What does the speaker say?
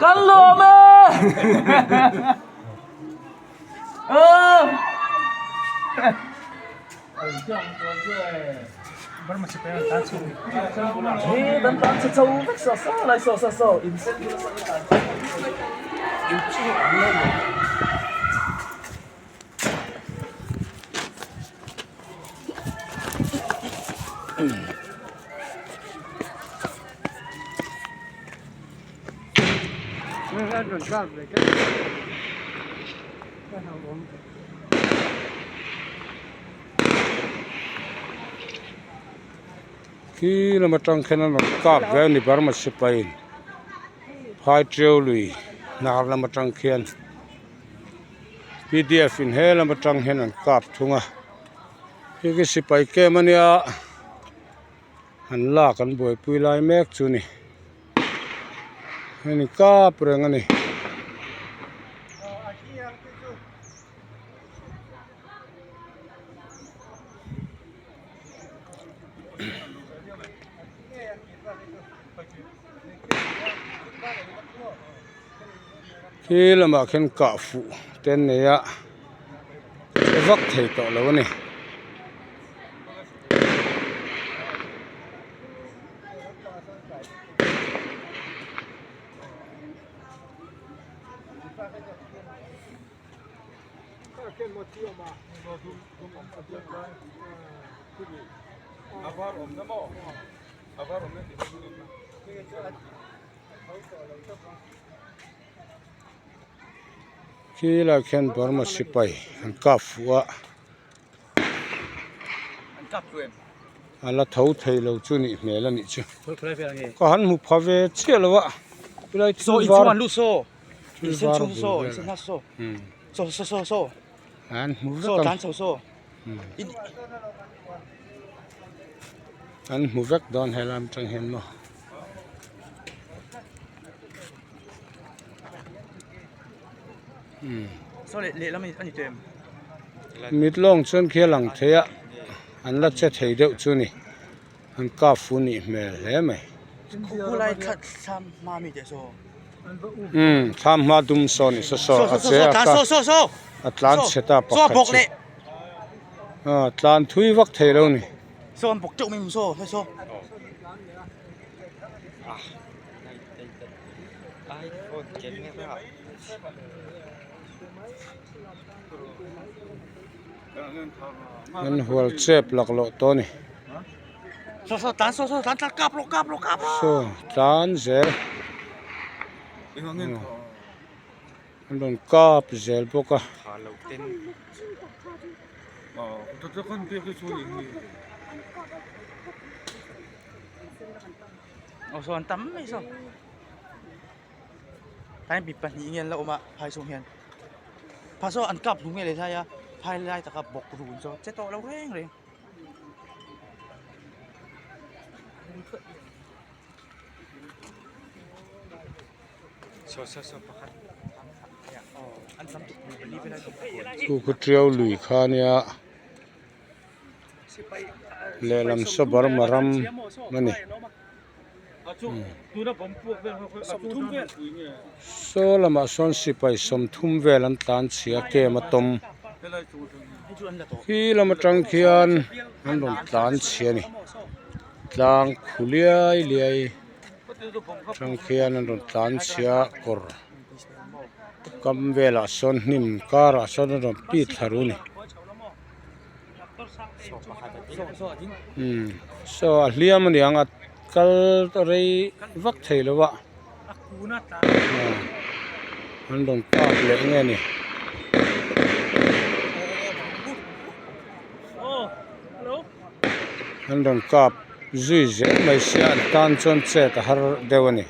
Kan lawm e! Hi kan tan che chho vek sa sa lai saw saw saw in sen Khi lam atang khian an rawn kap ve a ni Burma sipai phai teu lui hnar lam atang khian pdf in he lam atang hian an kap thung a hei khi sipai camp ania an lak an buaipui lai mek chu a ni hei kap reng a ni. Khi lamah khian kah fuh te an nei a che vak thei tawh lo a ni. Khi lai khian Burma sipai an kap fuh a a la tho thei lo chu nih hmel a nih chu ka han hmu pha ve chiah lo a chulai thil var thil var bul vel an hmu vek ang an hmu vek dawn helam atang hian maw. Mit lawng chuan khi a lang thei a an la che thei deuh chu a ni an kap fu nih hmel hle mai umm thlam hma dum saw ni saw saw a che a ka a tlan chhe ta pakhat chu a tlan thui vak thei lo a ni. An hual chep laklawh tawh a ni. Saw tlan zel an rawn kap zel bawk a. Aw saw an tam mai saw tlai mi pahnih nge an la awm a phai chhung hian phah saw an kap hlum nge leh hlai a phai lai taka bawk run saw che tawh lo reng reng. Chu khu tiau lui kha ania lehlam saw Burma ram a ni saw lamah sawn sipai sawmthum vel an tlan chhia camp a tawm khi lam atang khian an rawn tlan chhia a ni tlang khu liai liai atang khian an rawn tlan chhia kawr kam velah sawn hnim karah sawn an rawn pit thla ru a ni. Umm saw a hliam a niang a kal rei vak thei lo a an rawn kap leh nge ni. An rawn kap zui zel mai sia an tan chuan chet a har deuh a ni.